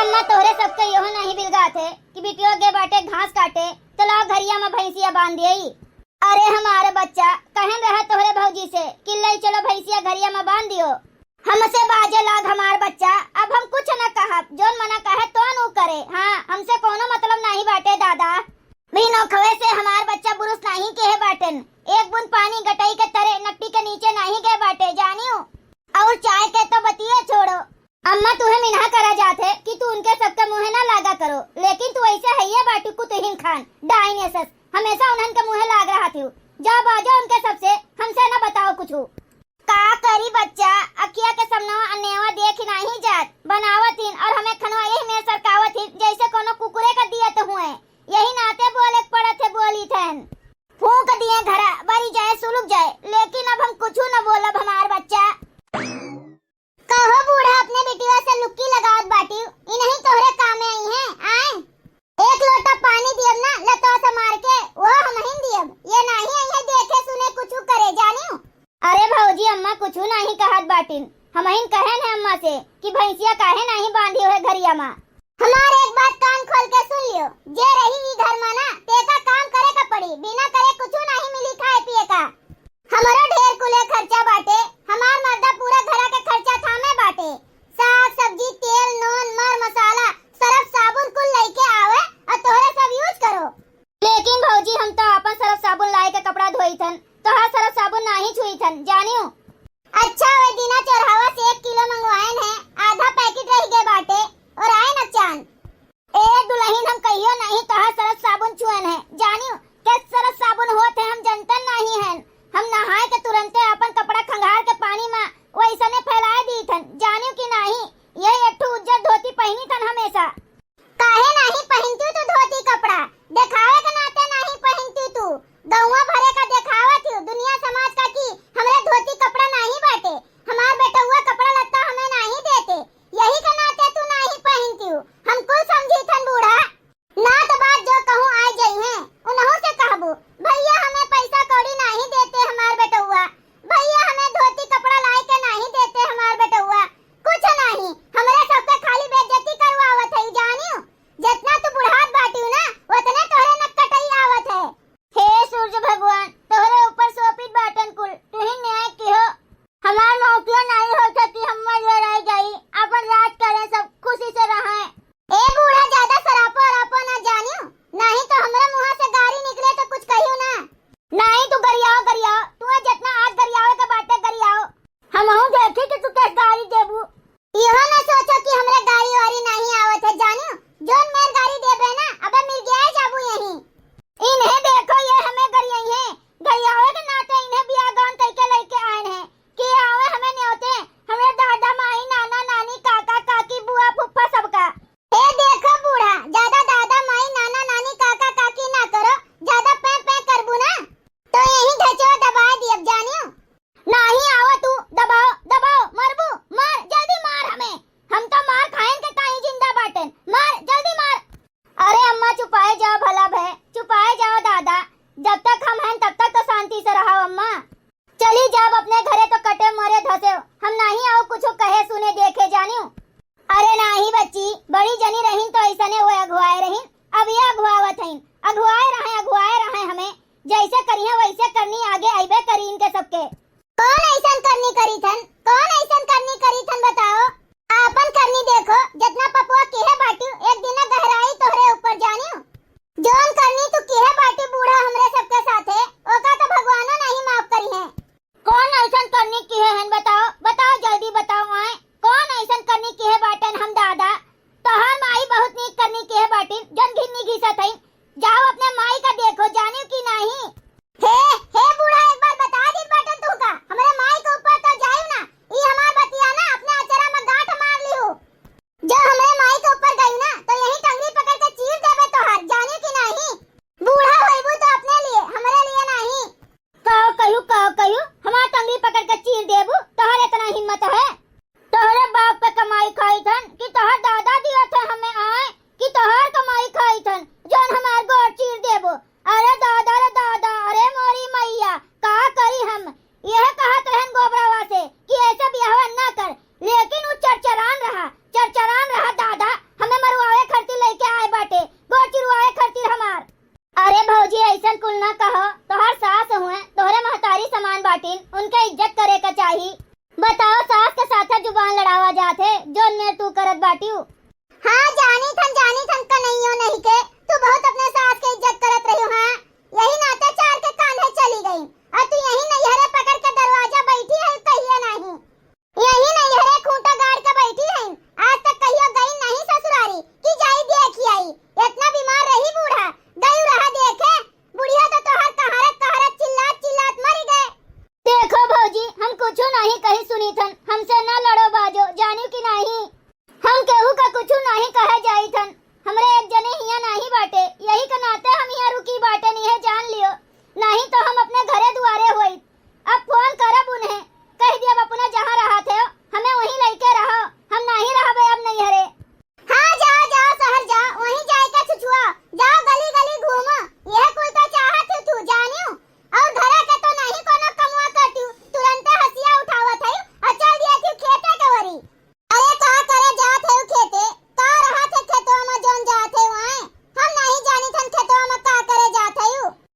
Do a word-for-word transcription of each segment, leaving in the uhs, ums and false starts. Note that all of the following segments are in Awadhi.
अम्मा, तोहरे सबके यहो नाहीं बिलगात है कि बिटियो गे बाटे घास काटे, तो लाओ घरिया मा भैंसिया बांध दियई। अरे हमार बच्चा, कहन रहा तोहरे भौजी से कि लई चलो भैंसिया घरिया मा बांध दियो। हमसे बाजे लाग हमार बच्चा, अब हम कुछ न कहब, जौन मना कहे तौन ऊ करे। हाँ, हमसे कौनो मतलब नाहीं बाटे दादा। भी नौखवे से हमार बच्चा बुरुस नाहीं किहे बाटेन, एक बूंद पानी गटई के तरे नकटी के नीचे नाहीं गए बाटे, जानियो। और चाय के तो बतिये छोड़ो। अम्मा, तुहे मिनहा करा जात है कि तू उनके सबके मुँहे ना लागा करो, लेकिन तू ऐसे हइये बाटू कुतुहिन खान, डाइन एसस, हमेशा उन्हन के मुँहे लाग रहा थी। जा बाजो उनके सबसे, हमसे ना बताओ कुछ। का करी बच्चा, अखिया के सामनवा अनेवा देख नाहीं जात, बनावत हिन और हमें खनवा यही में सरकावत हिन, जैसे कोनो कुकुरे का दियत हुए। यही नाते बोले के पड़त है, बोली थन। फूंक दिए घरा, बरी जाए, सुलुक जाए, लेकिन अब हम कुछ न बोलब हमार बच्चा। कहो बूढ़ा, अपने बिटिया से लुक्की लगावत बाटियो, इनहीं तोहरे कामे आई हैं, आए? एक लोटा पानी दियब ना, लतवा से मार के, वो हमहिन दियब। ये नाहीं आई है देखे सुने कुछ करे, जानियो। अरे भौजी, अम्मा कुछ नाहीं कहत बाटिन, हमहिन कहन है अम्मा से कि भैंसिया काहे नाहीं बांधी है घरिया मा। हमार एक बात कान खोल के सुन लियो, जे रही ई घर मा ना, तेका काम करे का पड़ी, बिना करे कुछ नाहीं मिली खाए पिए का। हमरो ढेर कुले खर्चा बाटे, हमार मर्दा पूरा घरा के खर्चा थामे बाटे। साग, सब्जी, तेल, नून, मर, मसाला, सरफ, साबुन कुल लइके आवे और तोहरे सब use करो। लेकिन भौजी, हम तो आपन सरफ साबुन लाए के कपड़ा धोई थन, तोहार सरफ साबुन नाहीं छुई थन, जानियो। अच्छा, वे दिना चौराहवा से एक किलो मंगवाएन है, आधा packet रह गए बाटे और आए न चान। ए दुलहिन, हम कहियो नाहीं तोहार सरफ साबुन छुअन है, जानियो, के सरफ साबुन होत है हम जनतन नाहीं हन। हम नहाए के तुरंते आपन कपड़ा खंगार के पानी मा वैसने फैलाए दी थन, जानियो कि नाहीं, यही एक ठो उज्जर धोती पहिनी थन हमेशा। काहे नाहीं पहिनती तू धोती कपड़ा? देखावे के नाते नाहीं पहिनती तू, गौवा भरे का देखावत हूँ दुनिया समाज का कि हमरे धोती कपड़ा नाहीं बाटे, हमार बेटउआ कपड़ा लत्ता हमें नाहीं देते, यही के नाते तू नाहीं पहिनती हूँ। हम कुल समझी थन बूढ़ा। ना तो बात जो कहूँ आए जइहें, उनहू से कहबू, "भैया हमें पैसा कौड़ी नाहीं देते हमार बेटउआ, भैया हमें धोती कपड़ा लाए के नाहीं देते हमार बेटउआ, कुछ नाहीं, हमरे सबके खाली बेइज्जती करवावत है, जानियो, जितना तू बुढ़ात बाटियो ना, उतने तोहरे नक्कटई आवत है।" हे सूरज भगवान, तोहरे ऊपर सौंपित बाटन कुल, तू ही न्याय किहो। हमार मौकियो नाहीं होत है कि हम मर रह जाई, अपन राज करें, सब खुशी से रहें। ए बूढ़ा, ज्यादा सरापो अरापो ना जानियो, नाहीं तो हमरे मुँह से गारी निकले तो कुछ कहियो ना। नाहीं तू गरियाओ, गरियाओ, तुहे जितना आज गरियावे के बाटे गरियाओ। हमहू देखी कि तू कैसे गारी देबू। इहो ना सोचो कि हमरे गारी वारी नाहीं आवत है, जानियो, जौन मेर गारी देबे ना, अबे मिर्गियाए जाबू यहीं। इन्हें देखो, ये हमें गरियाई हैं, गरियावे के नाते इन्हें बियाह गौन कइके लइके आएन हैं कि आवे हमें न्योते, हमरे दादा, माई, नाना, नानी, काका, काकी, बुआ, फुफ्फा सबका। ए देखो बूढ़ा, ज्यादा दादा, माई, नाना, नानी, काका, काकी ना करो, ज्यादा पें पें करबू ना, तो यही ढचवा दबाए दियब जानियो। नाहीं आवा तू, दबाओ, दबाओ, मरबू, मार, जल्दी मार हमें। हम तो मार खाइन के ताई जिंदा बाटेन, मार, जल्दी मार। अरे अम्मा, चुपाए जाओ भला भय, चुपाए जाओ दादा, जब तक हम हैं तब तक तो शांति से रहो अम्मा। चली जाब अपने घरे तो कटे मरे धसेव, हम नाहीं आउ कुछ कहे सुने देखे जानियो। अरे नाहीं बच्ची, बड़ी जनी रहिन तो ऐसने वो अगुआए रहिन, अब ये अगुआवत हइन, अगुआए रहे, अगुआए रहे हमें, जैसे करिहे वैसे करनी आगे अइबे करी इनके सबके। कौन ऐसन करनी करी थन, कौन ऐसन करनी करी थन बताओ? आपन करनी देखो, जितना पपुआ किहे बाटियो, एक दिन गहराई तोहरे ऊपर जानियो। जौन करनी तू किहे बाटी बूढ़ा हमरे सबके साथे, ओका तो भगवानो नाहीं माफ करिहे। कौन ऐसन करनी किहे हन बताओ, बताओ जल्दी बताओ आए, कौन ऐसन करनी किहे बाटन हम दादा? तोहार माई बहुत नीक करनी किहे बाटिन, जौन घिन्नी घिसत हइन। जाओ अपने माई का देखो, जानियो कि नाहीं। हे, हे बूढ़ा, एक बार बता दीत बाटन तू का, हमरे माई के ऊपर तो जाइयो ना, ई हमार बतिया ना अपने अचरा में गाड़ जौन मेर तू करत बाटिउ। हाँ, जानी थन, जानी थन, कन्हैयो नहीं के, तू बहुत अपने सास के इज्जत करत रहिउ, हाँ, यही नाते चार के कान्हे चली गई, और तू यही नैहरे पकड़ के दरवाजा बैठी है, कहिए नहीं, यही नैहरे खूंटा गाड़ के बैठी है, आज तक कहियो गई नहीं ससुरारी कि जाई देखी आई, इतना बीमार रही बूढ़ा, गई रहा देखे, बुढ़िया तो तोहर कहारत कहारत चिल्लात चिल्लात मरी गए। देखो भौजी, हम कुछ नहीं कही सुनी थन, हमसे ना लड़ो बाजो, जानिउ कि नहीं। हम केहू का कुछ नहीं कहे जाई थन, हमरे एक जने हियाँ नहीं बाटे, यही के नाते हम हियाँ रुकी बाटे, नहीं जान लियो, नहीं तो हम अपने घरे दुआरे होई। अब फोन करब उन्हें, कह दियब अपना जहाँ रहत हो, हमें वहीं लइके रहो, हम नहीं रहबे अब नैहरे। हाँ, जाओ, जाओ, शहर जाओ, वहीं जाए के छुछुआ, जाओ गली गली घूमो, यह कुल तो चाहत हो तू, जानियो, और घरे के तो नहीं कोनो कमुआ करती, तुरंते हंसिया उठावत है और चल दिया थी खेते के ओरी। अरे, का करे जात है खेते? का रहा थे खेतवा में जौन जात है वहाँ? हम नहीं जानी थन खेतवा में का करे जात है।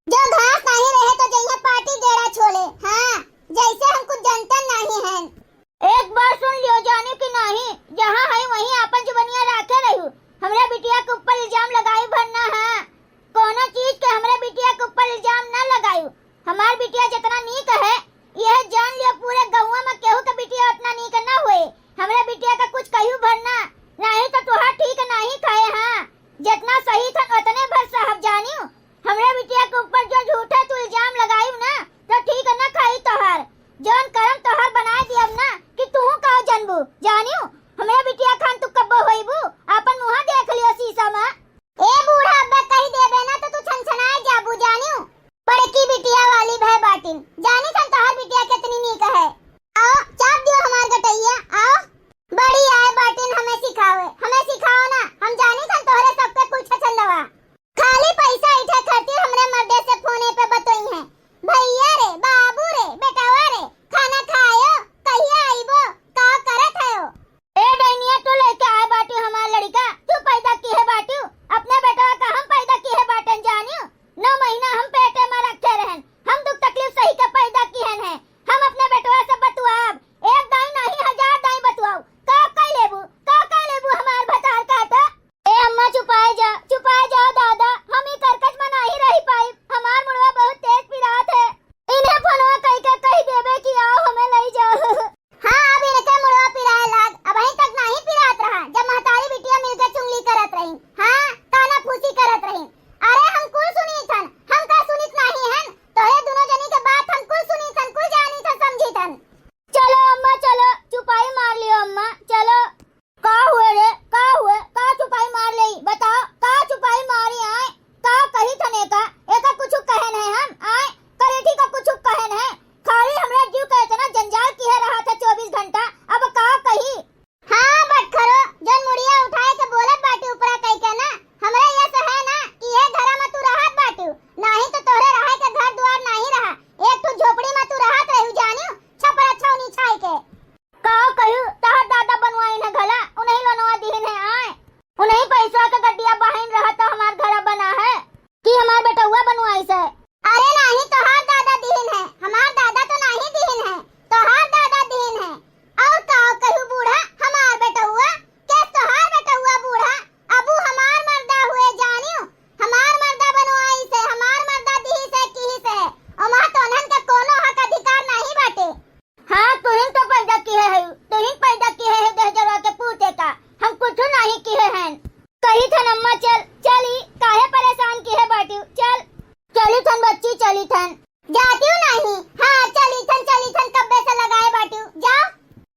जो घास नहीं रहे तो जइहे पाटी गेड़ा छोले। हाँ, जैसे हम कुछ जनतन नहीं हैं। एक बार सुन लियो जानी कि नहीं, जहाँ है वहीं आपन जुबनिया राखे रहू। हमरे बिटिया के ऊपर इल्जाम लगाई भर ना है। कोनो चीज के हमरे बिटिया के ऊपर इल्जाम ना लगायू। हमार बिटिया जितना नीक है, यह जान लियो पूरे गौवा में केहू के बिटिया उतना नीक ना हुए। हमरे बिटिया का कुछ कहू भर ना, नहीं तो तुहार ठीक नहीं खाए। हाँ, जितना सही थन उतने भर साहब जानियो। हमरे बिटिया के ऊपर जो झूठे तू इल्जाम लगायू ना, तो ठीक न खाई तोहार। जौन करम तोहार बनाए दियब ना कि तू का जनबू, जानियो। हमरे बिटिया खान तू कब्बो होइबू, आपन मुँह देख लियो शीशा में। ए बूढ़ा, अब्बे कही देबे ना तो तू छनछनाए जाबू, जानियो। बड़की बिटिया वाली भय बाटिन, जानी थन तोहार बिटिया कितनी नीक है। आओ, चाप दियो हमार गटैया, आओ। बड़ी आए बाटिन हमें सिखावे, हमें सिखाओ ना, हम जानी थन तोहरे सबके कुल छछंदवा। खाली पैसा ऐठे खातिर हमरे मर्दे से फोने पे बतोई हैं, भैया रे, बाबू रे, बेटवा रे, खाना खायो, कहिया आइबो, का करत हयो? ए डैनिया, तू लेके आए बाटू हमार लड़िका, तू पैदा किहे बाटू, अपने बेटवा का हम पैदा किहे बाटन जानियो, नौ महीना हम पेटे में रखे रहन, हम दुख तकलीफ सही के पैदा किहन है, हम अपने बेटवा से बतुआब, एक दाई नहीं हजार दाई बतुआब, का कई लेबू, का कई लेबू हमार भतार काटा? ए अम्मा, चुपाए जा, चुपाए जाओ दादा, हम ई करकच में नाही रही पाइब। हमार मुड़वा बहुत तेज पिरात है। इन्हें फोनवा कई के कही देबे कि आओ हमें लई जाओ। हाँ, अब इनके मुड़वा पिराए लाग, अबहीं तक नाही पिरात रहा, जब महतारी बिटिया मिलके चुगली करत रही, हाँ, काना फूसी करत रही। अरे हम कुल सुनी थन, हम का सुनित नाही हन? तोहरे दुनो जनी के बात हम कुल सुनी थन, कुल जानी थन, समझी थन। चलो अम्मा, चलो, चुपाई मार लियो अम्मा, चलो। का हुए रे, का हुए, का चुपाई मार लेई? बताओ, का चुपाई मारी आए? का कही थन एका? एका कुछु कहन है हम? आए, करेठी का कुछु कहन है? खाली हमरा जीव का इतना जंजाल किहे रहा था चौबीस घंटा, अब का कही? हाँ, बटखरो, जौन मुड़िया उठाए के बोलत बाटी ऊपरा कई के ना, हमरा ये सहे ना कि ये घरा में तू रहत बाटू, नाही तो तोहरे रहे के घर दुआर नाही रहा, एक ठो झोपड़ी में तू रहत रहू जानियो, छपरा छौनी छाई के। का कहू, तहार दादा बनवाइन है घला, उन्हीं लोनवा दिहिन है आए। उन्हीं पैसा के गड्डिया बहिन रहा तो हमार घरा बना है कि हमार बेटउआ बनवाइस है। अरे नाही, तोहार दादा दिहिन है, हमार दादा तो नाही दिहिन है, तोहार दादा दिहिन है। और का कहू बूढ़ा, हमार बेटउआ, के तोहार बेटउआ बूढ़ा, अबू हमार मर्दा हुए जानियो, हमार मर्दा बनवाइस है, हमार मर्दा दिहिस है, किहिस है, ओमा तोहन के कोनो हक अधिकार नाही बाटे। हाँ, तुहिन तो पैदा किहे है, तुहिन पैदा किहे है दहजरवा के पूते का, हम कुछ नहीं किहे हैं। कही थन अम्मा चल, चली, काहे परेशान किहे बाटिउ, चल। चली थन बच्ची, चली थन। जातिउ नहीं, हाँ, चली थन, चली थन, कब्बे से लगाए बाटिउ, जाओ।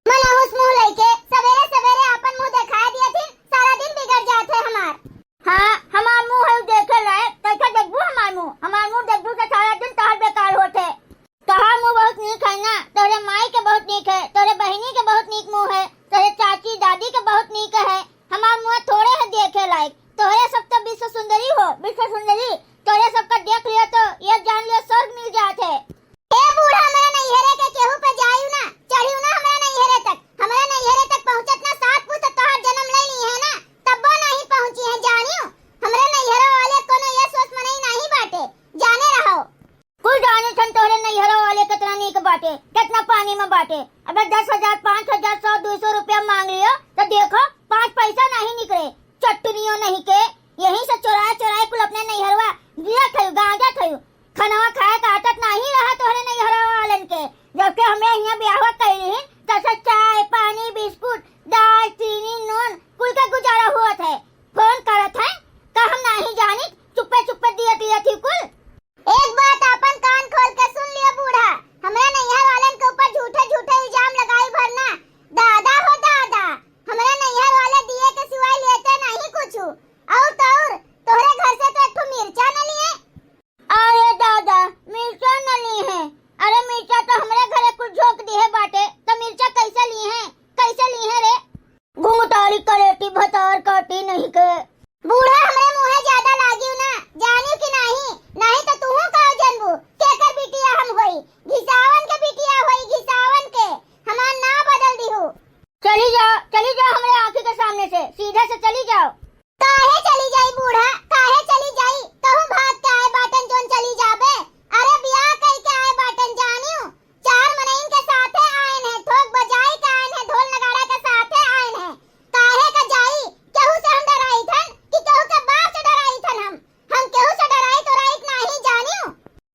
मनहुस मुँह लइके सवेरे सवेरे आपन मुँह देखाए दिया थी, सारा दिन बिगड़ जात है हमार। हाँ, हमार मुँह है देखे लायक, कैसे देखबू हमार मुँह? हमार मुँह देखबू तो सारा दिन तोहर बेकार होत है। तोहार मुँह बहुत नीक है ना, तोहरे माई के बहुत नीक है, तोहरे बहिनी के बहुत नीक मुँह है, तोहरे चाची दादी के बहुत नीक है। हमार मुँह थोड़े है देखे लायक, तोहरे सब तो विश्व सुंदरी हो, विश्व सुंदरी। तोहरे सबका देख लियो तो ये जान लियो स्वर्ग मिल जात है। ए बूढ़ा, हमरा नैहरे के केहू पे जाइउ ना, चढ़िउ ना हमरा नैहरे तक। हमरा नैहरे तक पहुँचत ना सात पुस्त तोहार जन्म ले ली है ना, तब्बो नहीं पहुँची है जानियो। हमरा नैहरे वाले कोनो ये सोच मनई नहीं बाटे, जाने रहो। कुल जाने थन तोहरे नैहरो वाले कितना नीक बाटे, कितना पानी में बाटे। अबे दस हजार, पाँच हजार, सौ, दो सौ रुपया मांग लियो, तो देखो, पाँच पैसा नहीं निकले, चटनियो नहीं के, यहीं से चोराए चोराए कुल अपने नैहरवा जिया थयू, गांजा थयू। खनवा खाए का आदत नहीं रहा तोहरे नैहरवा वालन के। जबकि हमें यहाँ ब्याह कइली ही, तब से चाय, पानी, बिस्कुट, दाल, चीनी, नून, कुल के गुजारा होत है। फोन करत है, का हम नहीं जानी, चुप्पे चुप्पे दिया दिया थी कुल। एक बात आपन कान खोल के सुन लियो बूढ़ा, हमरा नैहर वालन के ऊपर झूठे झूठे इल्जाम लगाई भरना। दादा हो दादा, हमरा नैहर वाले दिए के सिवाय लेते नहीं कुछ। और तो और, तोहरे घर से तो एक ठो मिर्चा न लिए। अरे दादा, मिर्चा न ली है। अरे मिर्चा तो हमरे घरे कुल झोंक दिहे बाटे, तो मिर्चा कैसे ली है, कैसे ली है रे? घुंघटारी करेटी भतार काटी नहीं के। बूढ़ा हमरे मुँहे ज्यादा लागियो ना, जानियो कि नाही, नाही तो तुहू का जनबू, केकर बिटिया हम होई, घिसावन के बिटिया होई, घिसावन के, हमार नाम बदल दिहू। चली जाओ, चली जाओ हमरे आँखी के सामने से, सीधे से चली जाओ। काहे चली जाई बूढ़ा, काहे चली जाई? कहूँ भाग के आए बाटन जोन चली जाबे? अरे बियाह कई के आए बाटन जानियो, चार मनइन के साथे आइन है, ठोक बजाई के आइन है, ढोल नगाड़ा के साथे आइन है। काहे का जाई? केहू से हम डराई थन कि केहू के बाप से डराई थन हम? हम केहू से डराई तोराई नाही जानियो।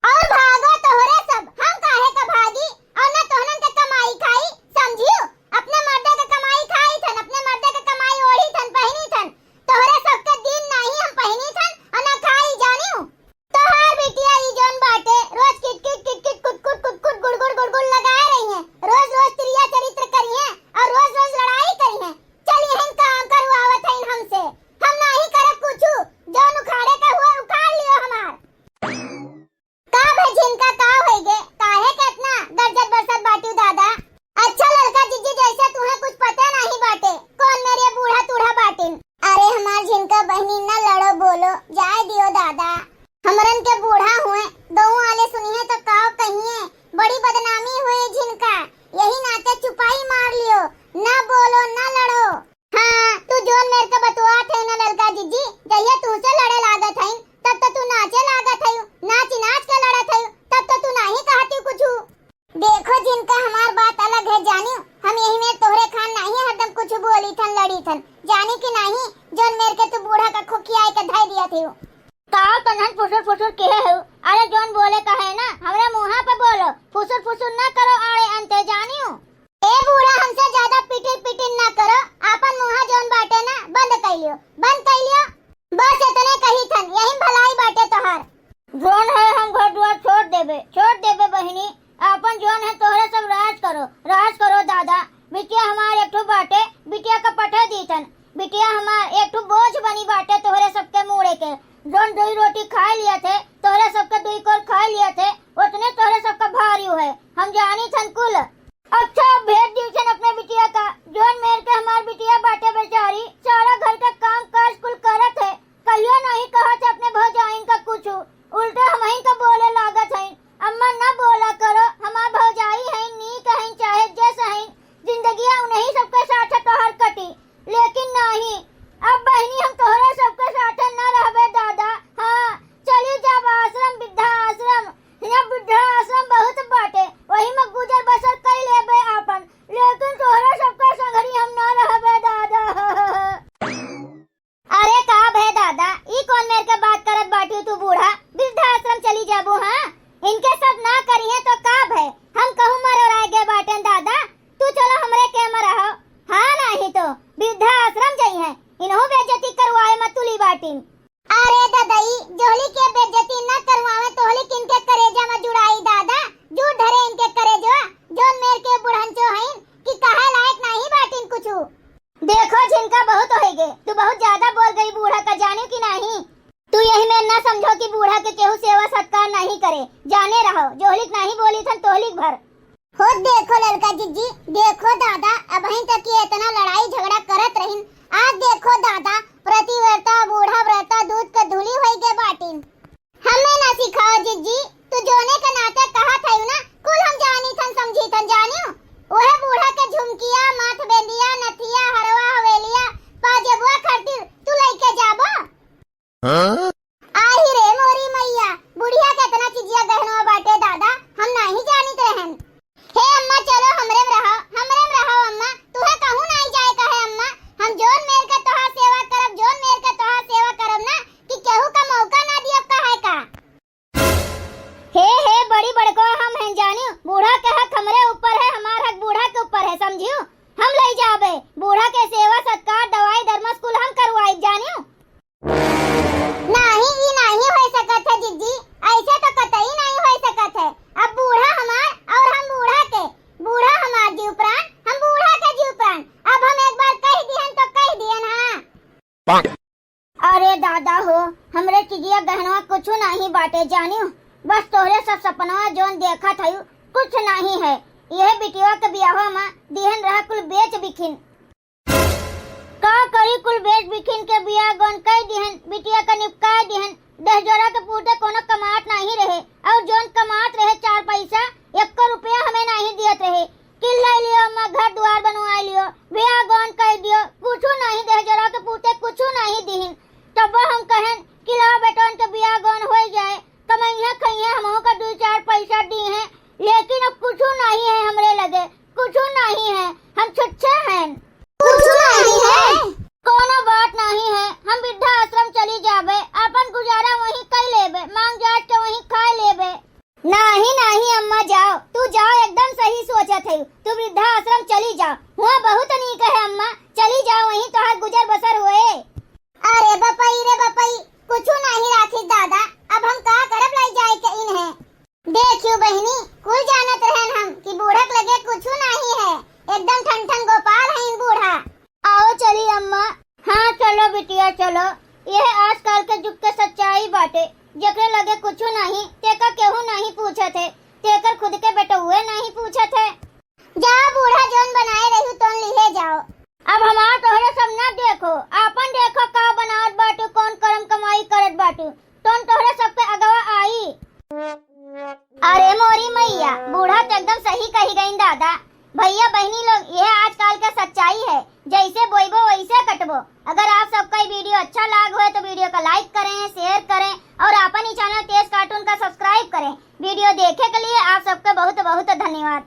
और भागो तोहरे सब, हम काहे का भागी? और न तोहनन के कमाई खाई, समझियो? अपने मर्दे के कमाई खाई थन, अपने मर्दे के कमाई ओढ़ी थन, पहिनी थन। तोहरे सबके दिन नाही हम पहिनी थन और न खाई जानियो। तोहार बिटिया ई जौन बाटे, रोज किट किट किट किट कुट कुट कुट कुट गुड़ गुड़ गुड़ गुड़ लगाए रही है। रोज रोज तिरिया चरित्र करी है और रोज रोज लड़ाई करी है। चली हन काम करवावत हइन हमसे, हम नाही करब कुछु, जौन उखाड़े के हुए उखाड़ लियो हमार। का भे झिनका, का होइगे? काहे के इतना गरजत बरसत बाटिउ दादा? अच्छा ललका जिज्जी, जैसे तुहे कुछ पता नाही बाटे, कौन मेरे बूढ़ा तूढ़ा बाटिन। अरे हमार झिनका बहिनी, न लड़ो बोलो, जाए दियो दादा। हमरन के बूढ़ा हुए, गौं वाले सुनिहे तो का कहिए, बड़ी बदनामी हुए झिनका, यही नाते चुपाई मार लियो, न बोलो न लड़ो। हाँ, तू जौन मेर के बतुआत है ना ललका जिज्जी, जहिया तुहसे लड़े लागत हईन, तब तो तू नाचे लागत हईउ, नाच नाच के लड़त हईउ, तब तो तू नाही कहतिउ कुछु। देखो झिनका, हमार बात अलग है जानिउ, हम यही में तोहरे खान नाही हरदम कुछु बोली थन, लड़ी थन, जानी कि नाही, जौन मेर के तू बूढ़ा का खोखियाए के धई दिया थिउ। का तनहन फुसुर फुसुर किहे हो? अरे जौन बोले का है ना, हमरे मुँहा पे बोलो, फुसुर फुसुर ना करो आड़े अंते जानियो। ए बूढ़ा, हमसे ज्यादा पिटिर पिटिर ना करो, आपन मुँहा जौन बाटे ना, बंद कइ लियो, बंद कइ लियो। बस इतने कही थन, यही भलाई बाटे तोहार। जौन है हम घर दुआर छोड़ देबे, छोड़ देबे बहिनी, आपन जौन है तोहरे सब राज करो, राज करो दादा। बिटिया हमार एक ठो बाटे, बिटिया का पठे दी थन, बिटिया हमार एक ठो बोझ बनी बाटे तोहरे सबके मूड़े के। जौन दुई रोटी खाए लिया थे, तोहरे सबके दुई कोर खाए लिया थे, उतने तोहरे सबका भारी है, हम जानी थन कुल। अच्छा, भेज दी थन अपने बिटिया का, जौन मेर के हमार बिटिया बाटे बेचारी, सारा घर का काम काज कुल करत है, कहियो नाही कहत है अपने भौजाइन का कुछ, उल्टे हमही का बोले लागत है। अम्मा न बोला करो, हमार भौजाई है, नीक है, चाहे जस है, जिंदगिया उन्हीं सबके साथ तोहर कटी, लेकिन नाही, अब बहिनी हम तोहरे सबके साथ न रहबे दादा। हाँ, चली जाब आश्रम, वृद्धाश्रम, यहाँ वृद्धाश्रम बहुत बाटे, वही में गुजर बसर कर लेबे आपन, लेकिन तोहरे सबके संगरी हम न रहबे दादा। अरे का भे दादा, ई कौन मेर के बात करत बाटिउ तू बूढ़ा? वृद्धाश्रम चली जाबू, हाँ? इनके सब ना करिहे तो का भे? हम कहूँ मरोराए गए बाटेन दादा, तू चलो हमरे के में रहो। हाँ नाही तो वृद्धाश्रम जइहे, इनहू बेइज्जती करवाए में तुली बाटिन। अरे ददई, जोहली के बेइज्जती न करवावे तोहली किनके करेजा में जुड़ाई दादा, जूठ धरे इनके करेजवा, जौन मेर के बुढ़ंचो हईन कि कहे लायक नाही बाटिन कुछु। देखो झिनका, बहुत होइगे, तू बहुत ज्यादा बोल गई बूढ़ा का, जानिउ कि नाही? तू यही में ना समझो कि बूढ़ा के केहू सेवा सत्कार नाही करे, जाने रहो, जोहलिक नाही बोली थन तोहलिक भर। हो देखो ललका जिज्जी, देखो दादा, अबहिन तक ये इतना लड़ाई झगड़ा करत रहिन, आज देखो दादा, पतिव्रता, बूढ़ा व्रता, दूध के धूली होइगे बाटिन। हमें ना सिखाओ जिज्जी, तू जोने के नाते कहत हयू ना, कुल हम जानी थन, समझी थन, जानिउ। ओहे बूढ़ा के झुमकिया, माथ बेंदिया, नथिया, हरवा, हवेलिया, पाजेबुआ खातिर तू लइके जाबो। हाँ? आही रे मोरी मैया, बुढ़िया के इतना चिजिया गहनवा बाटे दादा, हम नाही जानित रहन। हे अम्मा, चलो हमरे में रहो, हमरे में रहो अम्मा, तुहे कहूँ नाही जाए का है अरे दादा हो, हमरे चिजिया गहनवा कुछु नाहीं बाटे जानियो, बस तोहरे सब सपनवा जौन देखत हयू कुछ नाहीं है। यह बिटिया के बियाहवा मा दिहन रहा कुल बेच बिखिन। का करी, कुल बेच बिखिन के बियाह गौन कई दिहन, बिटिया का निपकाय दिहन। दहजोरा के पूते कोनो कमात नाहीं रहे, और जौन कमात रहे चार पैसा, एक्को रुपया हमें नाहीं दियत रहे। किल्लाई लियो अम्मा, घर दुआर बनवाई लियो, बियाह गौन कई दियो, कुछु नाहीं, दहजोरा के पूते कुछु नाहीं दिहिन। तब हम कहन कि लाओ बेटवन के बियाह गौन होई जाए, कमइया खइया हमहू का दुई चार पैसा दिहे, लेकिन अब कुछु नाहीं है हमरे लगे, कुछु नाहीं है, हम छुच्छे हैं। कुछु नाहीं है? कोनो बात नाहीं है, हम वृद्धा आश्रम चली जाबे, आपन गुजारा वहीं कई लेबे, मांग जात के वहीं खाए लेबे। नाहीं, नाहीं अम्मा, जाओ, तू जाओ, एकदम सही सोचत है, तू वृद्धा आश्रम चली जाओ, हुआं बहुत नीक है अम्मा, चली जाओ, वहीं तोहार गुजर बसर होए। अरे बपई रे बपई, कुछु नाहीं राखिस दादा, अब हम का करब लाई जाए के इन्हें। देखियो बहिनी, कुल जानत रहन हम कि बूढ़क लगे कुछु नाहीं है, एकदम ठन ठन गोपाल हैं बूढ़ा। आओ चली अम्मा। हाँ चलो बिटिया चलो, यह आजकल के जुग के सच्चाई बाटे, जेकरे लगे कुछु नाहीं तेका केहू नाहीं पूछत है, तेकर खुद के बेटउए नाहीं पूछत है। जा बूढ़ा जौन बनाए रही तौन लिहे जाओ। अब हमार तोहरे सब ना देखो, आपन देखो का बनावत बाटू, कौन करम कमाई करत बाटू, तौन तोहरे सबके अगवा आई। अरे मोरी मैया, बूढ़ा तो एकदम सही कही गईन दादा। भैया बहिनी लोग, यह आजकल का सच्चाई है, जैसे बोइबो वैसे कटबो। अगर आप सबका ये वीडियो अच्छा लाग होए तो वीडियो का like करें, share करें और आपन ही चैनल तेज कार्टून का subscribe करें। वीडियो देखे के लिए आप सबके बहुत बहुत धन्यवाद।